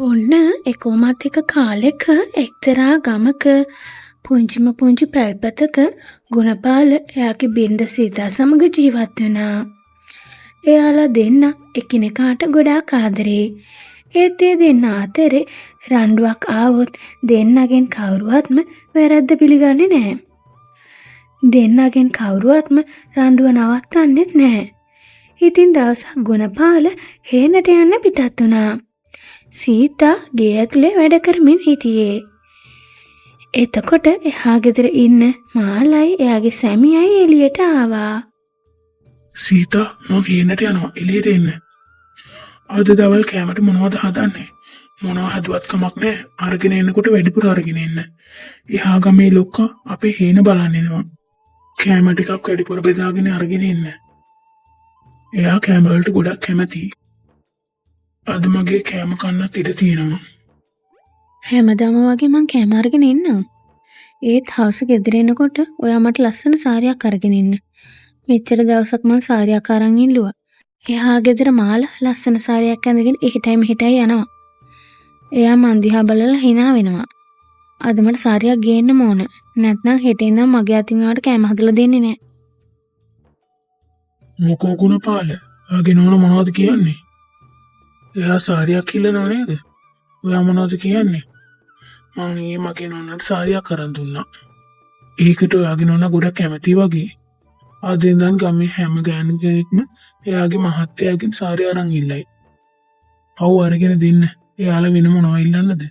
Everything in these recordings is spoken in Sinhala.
ඔන්න එකෝමත් එක කාලෙක එක්තරා ගමක පුංචිම පුංචි පැල්පතක ගුණපාල එයාගේ බිරිඳ සීතා සමග ජීවත් වුණා. එයාලා දෙන්න එකිනෙකාට ගොඩාක් ආදරේ. ඒත් ඒ දෙන්න අතරේ රණ්ඩුවක් ආවොත් දෙන්නගෙන් කවුරුවත්ම වැරැද්ද පිළිගන්නේ නෑ. දෙන්නගෙන් කවුරුවත්ම රණ්ඩුව නවත්තන්නෙත් නෑ. ඉතින් දවසක් ගුණපාල හේනට යන්න පිටත් වුණා. සීතා ගේ ඇතුලේ වැඩ කරමින් හිටියේ. එතකොට එහා ගෙදර ඉන්න මාලයි එයාගේ සැමියයි එළියට ආවා. සීතා, මං හේනට යනවා, එළියට එන්න. අද දවල් කෑමට මොනවද හදන්නේ? මොනවා හැදුවත් කමක් නෑ. අරගෙන එනකොට වැඩිපුර අරගෙන එන්න. එහා ගමේ ලොක්කා අපේ හේන බලන්න එනවා. කෑම ටිකක් වැඩිපුර බෙදාගෙන අරගෙන එන්න. එයා කෑම වලට ගොඩක් කැමතියි. අද මගේ කෑම කන්නත් ඉඩ තියෙනවා. හැමදාම වගේ මං කෑම අරගෙන එන්නම්. ඒත් හවස ගෙදර එනකොට ඔයා මට ලස්සන සාරියක් අරගෙන එන්න. මෙච්චර දවසක් මං සාරියක් අරන් ඉල්ලුවා. එහා ගෙදර මාලා ලස්සන සාරියක් ඇඳගෙන එහෙටයි මෙහෙටයි යනවා. එයා මං දිහා බලලා හිනා වෙනවා. අද මට සාරියක් ගේන්නම ඕන. නැත්නම් හෙට ඉඳන් මගේ අතින් ඔයාට කෑම හදලා දෙන්නේ නෑ. මොකෝ ගුණපාල, ඔයාගේ නෝනා මොනවද කියන්නේ? එයා සාරියක් ඉල්ලනව නේද? ඔයා මොනවද කියන්නේ? මං ඊයේ මගේ නෝනාට සාරියක් අරන් දුන්නා. ඒකට ඔයාගේ නෝනා ගොඩක් කැමති වගේ. අද ඉඳන් ගමේ හැම ගෑනු කෙනෙක්ම එයාගේ මහත්තයාගෙන් සාරි අරන් ඉල්ලයි. පව් අරගෙන දෙන්න. එයාලා වෙන මොනවා ඉල්ලන්නද?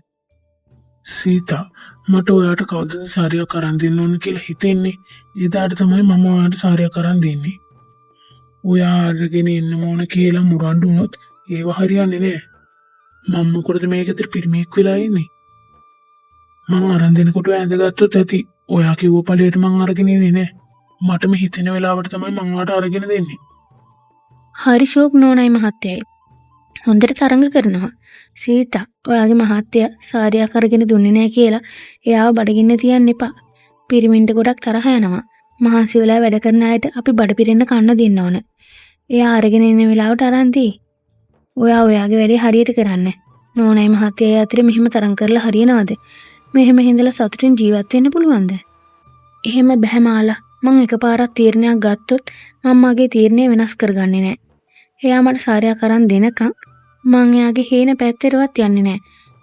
සීතා, මට ඔයාට කවදද සාරියක් අරන් දෙන්න ඕන කියලා හිතෙන්නේ? එදාට තමයි මම ඔයාට සාරියක් අරන් දෙන්නේ. ඔයා අරගෙන එන්න ඕන කියලා මුරණ්ඩු වුණොත් ඒව හරියන්නේ නෑ. මං මොකටද මේ ගෙදර පිරිමියෙක් වෙලා ඉන්නේ? මං අරන් දෙනකොට ඔයා ඇඳගත්තොත් ඇති. ඔයා කිව්ව පළියට මං අරගෙන එන්නේ නෑ. මටම හිතෙන වෙලාවට තමයි මං ඔයාට අරගෙන දෙන්නේ. හරි ෂෝක් නෝනයි මහත්තයයි. හොඳට තරඟ කරනවා. සීතා, ඔයාගේ මහත්තයා සාරියක් අරගෙන දුන්නේ නෑ කියලා එයාව බඩගින්න තියන්න එපා. පිරිමින්ට ගොඩක් තරහ යනවා. මහන්සි වෙලා වැඩ කරන අයට අපි බඩ පිරෙන්න කන්න දෙන්න ඕන. එයා අරගෙන එන වෙලාවට අරන් දෙයි. ඔයා ඔයාගේ වැඩේ හරියට කරන්න. නෝනයි මහත්තයයි අතරේ මෙහෙම තරඟ කරලා හරියනවද? මෙහෙම හිඳලා සතුටින් ජීවත් වෙන්න පුළුවන්ද? එහෙම බැහැ මාලා. මං එකපාරක් තීරණයක් ගත්තොත් මං මගේ තීරණය වෙනස් කරගන්නේ නෑ. එයා මට සාරයක් අරන් දෙනකන් මං එයාගේ හේන පැත්තටවත් යන්නේ නෑ.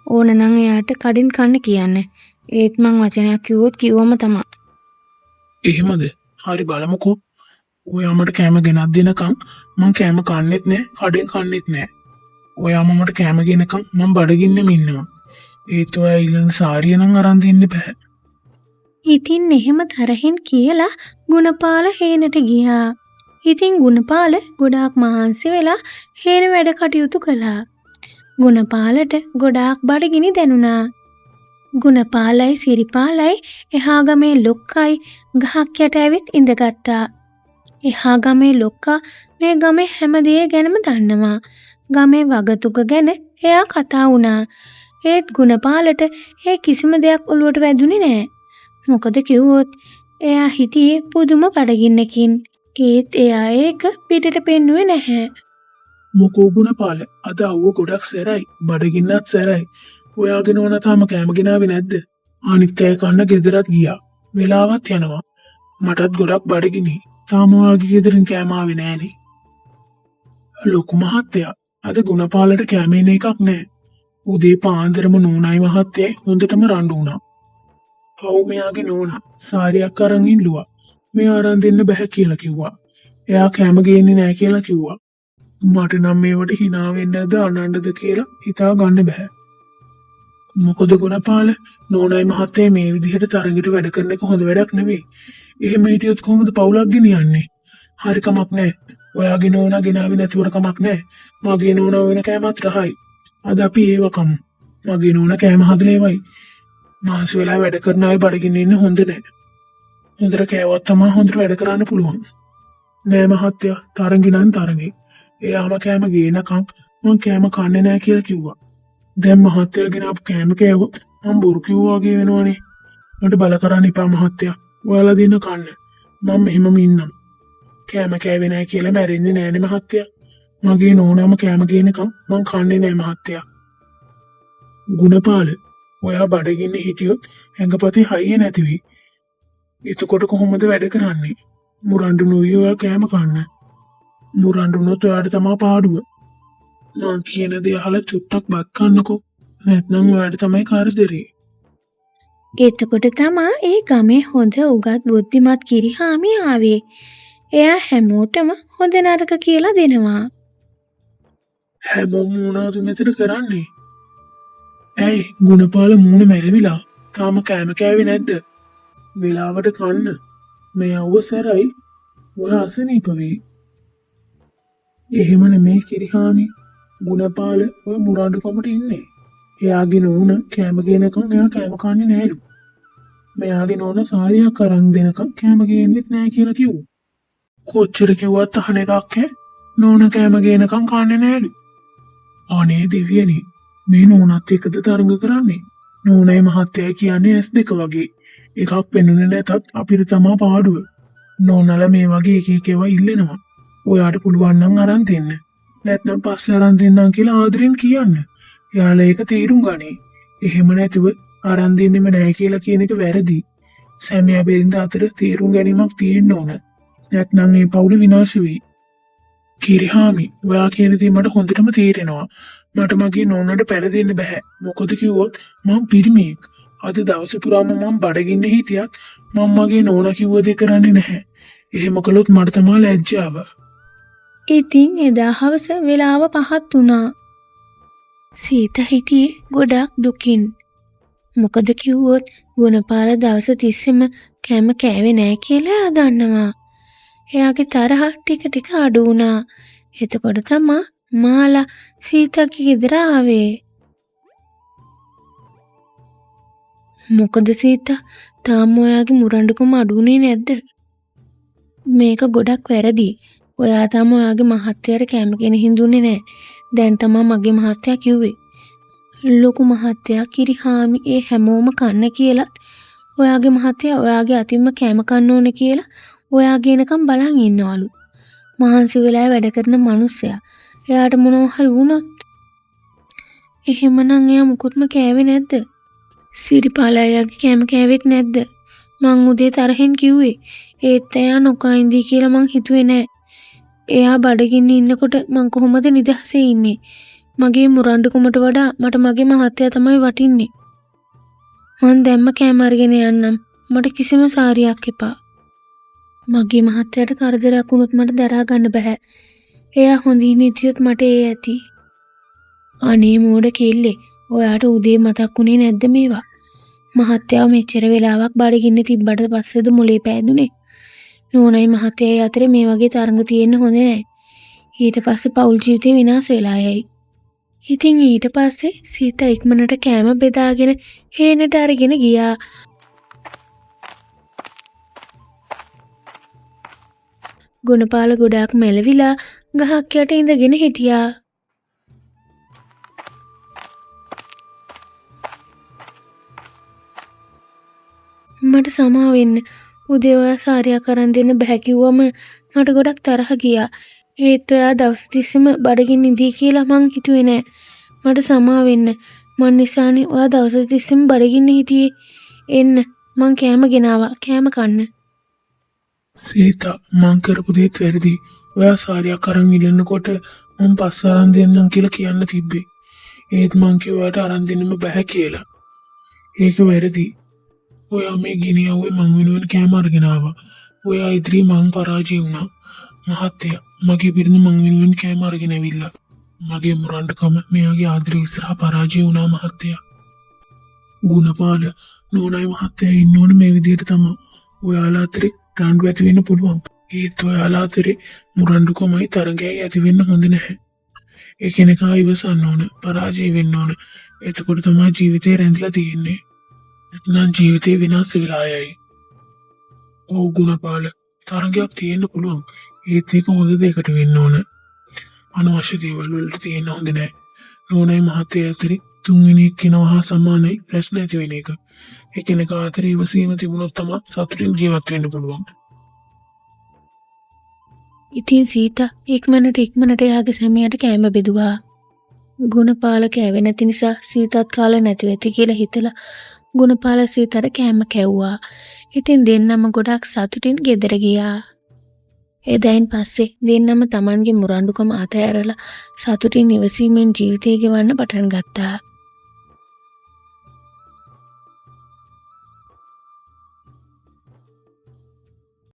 ඕන නම් එයාට කඩින් කන්න කියන්න. ඒත් මං වචනයක් කිව්වොත් කිව්වම තමා. එහෙමද? හරි, බලමුකෝ. ඔයා මට කෑම ගෙනත් දෙනකන් මං කෑම කන්නෙත් නෑ, කඩෙන් කන්නෙත් නෑ. ඔයා මට කෑම ගෙනකන් මං බඩගින්නෙම ඉන්නවා. ඒත් ඔයා ඉල්ලන සාරිය නම් අරන් දෙන්න බෑ. ඉතින් එහෙම තරහින් කියලා ගුණපාල හේනට ගියා. ඉතින් ගුණපාල ගොඩාක් මහන්සි වෙලා හේන වැඩ කටයුතු කළා. ගුණපාලට ගොඩාක් බඩගිනි දැනුණා. ගුණපාලයි සිරිපාලයි එහා ගමේ ලොක්කයි ගහක් යට ඇවිත් ඉඳගත්තා. එහා ගමේ ලොක්කා මේ ගමේ හැම දේ ගැනම දන්නවා. ගමේ වගතුග ගැන එයා කතා වුණා. ඒත් ගුණපාලට ඒ කිසිම දෙයක් ඔළුවට වැදුනේ නෑ. මොකද කිව්වොත් එයා හිටියේ පුදුම බඩගින්නකින්. ඒත් එයා ඒක පිටට පෙන්නුවේ නැහැ. මොකෝ ගුණපාල, අද අවුව ගොඩක් සැරයි, බඩගින්නත් සැරයි. ඔයාගේ නෝනා තාම කෑම ගෙනාවේ නැද්ද? අනිත් අය කන්න ගෙදරත් ගියා. වෙලාවත් යනවා. මටත් ගොඩක් බඩගිනි. තාම ඔයාගේ ගෙදරින් කෑම ආවේ නෑනේ. ලොකු මහත්තයා, අද ගුණපාලට කෑම එන එකක් නෑ. උදේ පාන්දරම නෝනයි මහත්තයයි හොඳටම රණ්ඩු වුණා. පව්, මෙයාගේ නෝනා සාරියක් අරන් ඉල්ලුවා. මෙයා අරන් දෙන්න බැහැ කියලා කිව්වා. එයා කෑම ගේන්නේ නෑ කියලා කිව්වා. මට නම් මේවට හිනා වෙන්නද අනන්නද කියලා හිතා ගන්න බැහැ. මොකද ගුණපාල, නෝනයි මහත්තයයි මේ විදිහට තරඟට වැඩ කරන එක හොඳ වැඩක් නෙවෙයි. එහෙම හිටියොත් කොහොමද පවුලක් ගෙනියන්නේ? හරි, කමක් නෑ. ඔයාගේ නෝනා ගෙනාවේ නැතුවට කමක් නෑ. මගේ නෝනා වෙන කෑමත් රහයි. අද අපි ඒව කමු. මගේ නෝනා කෑම හදලා එවයි. මහන්සි වෙලා වැඩ කරන අය බඩගින්න ඉන්න හොඳ නෑ. හොඳට කෑවොත් තමා හොඳට වැඩ කරන්න පුළුවන්. නෑ මහත්තයා, තරඟි නම් තරඟි. එයාම කෑම ගේනකම් මං කෑම කන්නේ නෑ කියලා කිව්වා. දැන් මහත්තයා ගෙනාපු කෑම කෑවොත් මං බොරු කිව්වා වගේ වෙනවනේ. මට බල කරන්න එපා මහත්තයා. ඔයාලා දෙන්න කන්න. මං මෙහෙමම ඉන්නම්. කෑම කෑවේ නෑ කියලා මැරෙන්නේ නෑනේ මහත්තයා. මගේ නෝනාම කෑම ගේනකම් මං කන්නේ නෑ මහත්තයා. ගුණපාල, ඔයා බඩගින්න හිටියොත් ඇඟපතේ හයිය නැති වෙයි. එතකොට කොහොමද වැඩ කරන්නේ? මුරණ්ඩු නොවී ඔයා කෑම කන්න. මුරණ්ඩු වුණොත් ඔයාට තමා පාඩුව. මං කියන දේ අහලා චුට්ටක් බත් කන්නකෝ. නැත්නම් ඔයාට තමයි කරදරේ. එතකොට තමා ඒ ගමේ හොඳ උගත් බුද්ධිමත් කිරිහාමි ආවේ. එයා හැමෝටම හොඳ නරක කියලා දෙනවා. හැමෝම මොනවද මෙතන කරන්නේ? ඇයි ගුණපාල මූණ මැරවිලා? තාම කෑම කෑවේ නැද්ද? වෙලාවට කන්න. මේ අව්ව සැරයි. ඔයා අසනීප වෙයි. එහෙම නෙමේ කිරිහාමි. ගුණපාල ඔය මුරණ්ඩුකමට ඉන්නේ. එයාගේ නෝන කෑම ගේනකම් එයා කෑම කන්නේ නෑලු. මෙයාගේ නෝන සාරියක් අරන් දෙනකම් කෑම ගේන්නෙත් නෑ කියලා කිව්වා. කොච්චර කිව්වත් අහන එකක් ඈ. නෝන කෑම ගේනකම් කන්නේ නෑලු. අනේ දෙවියනේ, මේ නෝනත් එක්කද තරඟ කරන්නේ? නෝනයි මහත්තයයි කියන්නේ ඇස් දෙක වගේ. එකක් පෙනුනේ නැතත් අපිට තමා පාඩුව. නෝනලා මේ වගේ එක එක ඒවා ඉල්ලනවා. ඔයාට පුළුවන් නම් අරන් දෙන්න. නැත්නම් පස්සේ අරන් දෙන්නම් කියලා ආදරෙන් කියන්න. එයාලා ඒක තේරුම් ගනී. එහෙම නැතුව අරන් දෙන්නෙම නෑ කියලා කියන එක වැරදි. සැමියා බිරිඳ අතර තේරුම් ගැනීමක් තියෙන්න ඕන. නැත්නම් මේ පවුල විනාශ වෙයි. කිරිහාමි, ඔයා කියන දේ මට හොඳටම තේරෙනවා. මට මගේ නෝනට පැරදෙන්න බැහැ. මොකද කිව්වොත් මං පිරිමියෙක්. අද දවස පුරාම මං බඩගින්න හිටියත් මං මගේ නෝනා කිව්ව දේ කරන්නේ නැහැ. එහෙම කළොත් මට තමා ලැජ්ජාව. ඉතින් එදා හවස වෙලාව පහත් වුණා. සීතා හිටියේ ගොඩක් දුකින්. මොකද කිව්වොත් ගුණපාල දවස තිස්සෙම කෑම කෑවේ නෑ කියලා එයා දන්නවා. එයාගේ තරහ ටික ටික අඩු වුණා. එතකොට තමා මාලා සීතාගේ ගෙදර ආවේ. මොකද සීතා, තාම ඔයාගේ මුරණ්ඩුකම අඩු වුණේ නැද්ද? මේක ගොඩක් වැරදි. ඔයා තාම ඔයාගේ මහත්තයාට කෑම ගෙනහින් දුන්නේ නෑ. දැන් තමා මගේ මහත්තයා කිව්වේ. ලොකු මහත්තයා කිරිහාමි ඒ හැමෝම කන්න කියලත් ඔයාගේ මහත්තයා ඔයාගේ අතින්ම කෑම කන්න ඕනේ කියලා ඔයා ගේනකම් බලන් ඉන්නවලු. මහන්සි වෙලා වැඩ කරන මනුස්සයා. එයාට මොනවා හරි වුණොත් එහෙමනම් එයා මුකුත්ම කෑවේ නැද්ද? සිරිපාල අයියාගේ කෑම කෑවෙත් නැද්ද? මං උදේ තරහෙන් කිව්වේ. ඒත් එයා නොකා ඉඳී කියලා මං හිතුවේ නෑ. එයා බඩගින්න ඉන්නකොට මං කොහොමද නිදහසේ ඉන්නේ? මගේ මුරණ්ඩුකමට වඩා මට මගේ මහත්තයා තමයි වටින්නේ. මං දැම්ම කෑම අරගෙන යන්නම්. මට කිසිම සාරියක් එපා. මගේ මහත්තයාට කරදරයක් වුණොත් මට දරා ගන්න බැහැ. එයා හොඳින් හිටියොත් මට ඒ ඇති. අනේ මෝඩ කෙල්ලේ, ඔයාට උදේ මතක් වුණේ නැද්ද මේවා? මහත්තයාව මෙච්චර වෙලාවක් බඩගින්න තිබ්බට පස්සේද මොලේ පෑදුනේ? නෝනයි මහත්තයයි අතරේ මේ වගේ තරඟ තියෙන්න හොඳ නෑ. ඊට පස්සේ පවුල් ජීවිතේ විනාශ වෙලා යයි. ඉතින් ඊට පස්සේ සීතා ඉක්මනට කෑම බෙදාගෙන හේනට අරගෙන ගියා. ගුණපාල ගොඩාක් මැලවිලා ගහක් යට ඉඳගෙන හිටියා. මට සමා වෙන්න. උදේ ඔයා සාරියක් අරන් දෙන්න බැහැ කිව්වම මට ගොඩක් තරහ ගියා. ඒත් ඔයා දවස් තිස්සෙම බඩගින්න ඉඳී කියලා මං හිතුවේ නෑ. මට සමා වෙන්න. මං නිසානේ ඔයා දවස් තිස්සෙම බඩගින්න හිටියේ. එන්න මං කෑම ගෙනාවා. කෑම කන්න. සීතා, මං කරපු දේත් වැරදි. ඔයා සාරියක් අරන් ඉල්ලනකොට මං පස්ස අරන් දෙන්නම් කියලා කියන්න තිබ්බේ. ඒත් මං කිව්වා ඔයාට අරන් දෙන්නම බැහැ කියලා. ඒක වැරදි. ඔයා මේ ගිනි අවුවේ මං වෙනුවෙන් කෑම අරගෙන ආවා. ඔයා ඉදිරියේ මං පරාජය වුණා. මහත්තයා, මගේ බිරිඳ මං වෙනුවෙන් කෑම අරගෙන ඇවිල්ලා. මගේ මුරණ්ඩුකම මෙයාගේ ආදරය ඉස්සරහා පරාජය වුණා මහත්තයා. ගුණපාල, නෝනයි මහත්තයා ඉන්න ඕන මේ විදිහට තමා. ඔයාලා අතරේ රණ්ඩු ඇති වෙන්න පුළුවන්. ඒත් ඔයාලා අතරේ මුරණ්ඩුකමයි තරඟයයි ඇති වෙන්න හොඳ නැහැ. එකිනෙකා ඉවසන්න ඕන, පරාජය වෙන්න ඕන. එතකොට තමයි ජීවිතේ රැඳිලා තියෙන්නේ. නැත්නම් ජීවිතේ විනාශ වෙලා යයි. ඔව් ගුණපාල, තරඟයක් තියෙන්න පුළුවන්. ඒත් ඒක හොඳ දෙයකට වෙන්න ඕන. අනවශ්‍ය දේවල් වලට තියෙන්න හොඳ නෑ. නෝනයි මහත්තයා අතරේ තුන්වෙනි එක්කෙනා හා සමානයි ප්‍රශ්න ඇති වෙන එක. එකිනෙකා අතරේ ඉවසීම තිබුණොත් තමයි සතුටින් ජීවත් වෙන්න පුළුවන්. ඉතින් සීතා ඉක්මනට ඉක්මනට එයාගේ සැමියාට කෑම බෙදුවා. ගුණපාල කෑවේ නැති නිසා සීතත් කාලා නැතිව ඇති කියලා හිතලා ගුණපාල සීතට කෑම කැව්වා. ඉතින් දෙන්නම ගොඩක් සතුටින් ගෙදර ගියා. එදායින් පස්සේ දෙන්නම තමන්ගේ මුරණ්ඩුකම අතහැරලා සතුටින් ඉවසීමෙන් ජීවිතය ගෙවන්න පටන් ගත්තා.